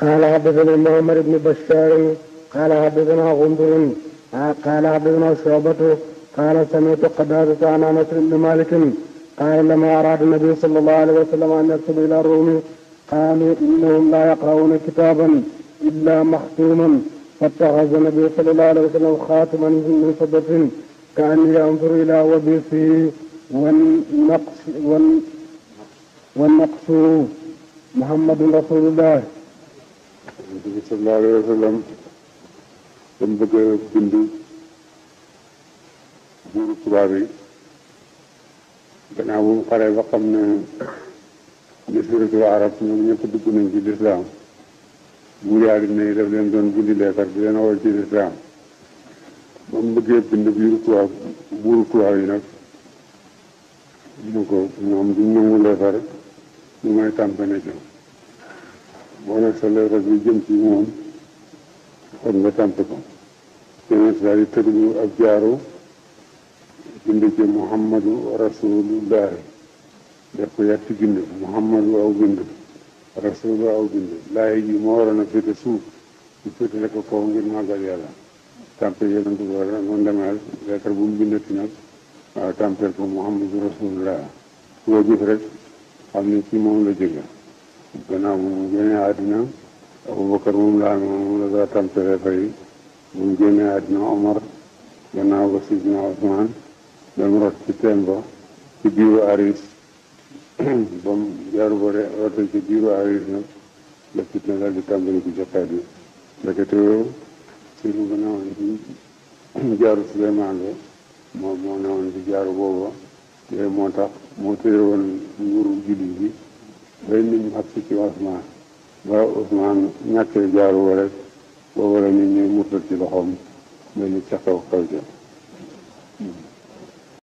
قال حدثنا محمد بن بشار قال حدثنا غندر قال حدثنا شعبة قال سمعت قتادة عن انس بن مالك قال لما اراد النبي صلى الله عليه وسلم ان يكتب الى الروم قالوا انهم لا يقرؤون كتابا الا مختوما فاتخذ النبي صلى الله عليه وسلم خاتما من فضة كأني انظر الى وبيسه والنقص محمد رسول الله صلى الله عليه وسلم dam bëgg a bind buuru tubaab yi gannaaw bu mu xaree ba xam ne jasiratul arab ñoom ñëpp dugg nañ ci lislaam buuri àddina yi daf leen doon bindi leetar di leen woo ci lislaam ba mu bëggee bind buuru tubaab yi nag ñu ko ñoom duñ nangu leetar ñu may tàmpe na ci boo nag sa leetar bi jëm ci moom kon nga tàmpe ko yeneen daal di tërlu ak jaaru bind ci muhammadu rasulullahi def ko yetti bind muhammadu aw bind rasulu aw bind laay ji moo waroon a féete suuf ñu féetale ko kaw ngir màggal yàlla tàmpe yeneen du war noonu demee leetar bu mu bindati nag waaw tàmpeel ko muhammadu rasulullah koo gis rek xam ne ci moom la jóge gannaaw bu mu génnee àddina Abubakar moom la daa tàmpelee fay bu mu génnee àddina Omar gannaaw ba Sidina Usmaan dem rot ci teen ba ci biiru aris ba mu jaaru ba rote ci biiru aris nag la fitna daal di tàmbali ko ci xeet bi ndekete yoo si lu gannaaw ci jaaru Suleymaan ba moo newoon ci jaaru booba yooyu moo tax moo téye woon nguuru jullit bi bay nit ñu xag si ci Usmaan ba Usmaan ñàkkee jaaru ba rek booba la nit ñi murtat ci loxoom ba ñu ca xew xew ca